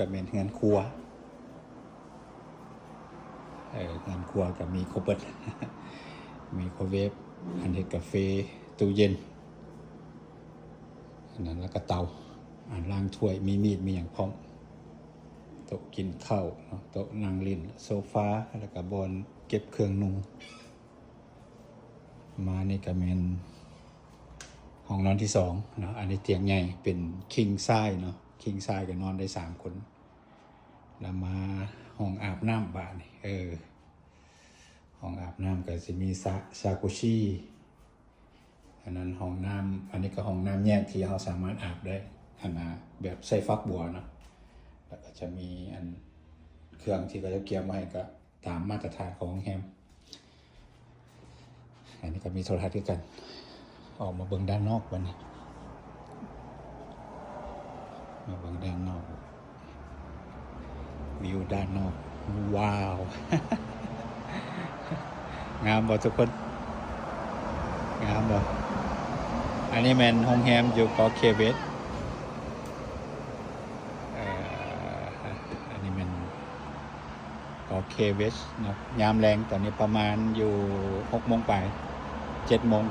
ກໍແມ່ນເຮືອນຄົວ. ເອີ ເຮືອນຄົວກໍມີຄົບເບິດ ໄມໂຄຣເວຟ ອັນເຮັດກາເຟ ຕູ້ເຢັນ ອັນນັ້ນ ແລ້ວກໍເຕົາ ອ່າ ລ້າງຖ້ວຍ ມີມີດ ມີຫຍັງພ້ອມ ໂຕະກິນເຂົ້າເນາະ ໂຕະນັ່ງຫຼິ້ນ ໂຊຟາ ແລ້ວກໍບ່ອນເກັບເຄື່ອງນຸ່ງ. ມານີ້ກໍແມ່ນຫ້ອງນອນທີສອງເນາະ ອັນນີ້ຕຽງໃຫຍ່ ເປັນຄິງໄຊສ໌ເນາະ ຄິງໄຊສ໌ກໍນອນໄດ້ສາມຄົນ. ແລ້ວມາຫ້ອງອາບນ້ຳບາດນີ້ ເອີ ຫ້ອງອາບນ້ຳກໍຊິມີຊາ ຈາກູຊີ ອັນນັ້ນຫ້ອງນ້ຳ ອັນນີ້ກໍຫ້ອງນ້ຳແຍກທີ່ເຮົາສາມາດອາບໄດ້ ອັນນ່າ ແບບໃສ່ຝັກບົວເນາະ. ແລ້ວກໍຈະມີອັນເຄື່ອງທີ່ເຂົາເຈົ້າກຽມໄວ້ ກໍຕາມມາດຕະຖານຂອງໂຮງແຮມ. ອັນນີ້ກໍມີໂທລະທັດຄືກັນ. ອອກມາເບິ່ງດ້ານນອກບັດນີ້ ມາເບິ່ງດ້ານນອກ ວິວດ້ານນອກ ວ້າວ ງາມບໍ່ທຸກຄົນ? ງາມບໍ່? ອັນນີ້ແມ່ນໂຮງແຮມຢູ່ເກາະເຄເວັດ ເອີ ອັນນີ້ແມ່ນເກາະເຄເວັດເນາະ. ຍາມແລງຕອນນີ້ປະມານຢູ່ຫົກໂມງປາຍ ເຈັດໂມງ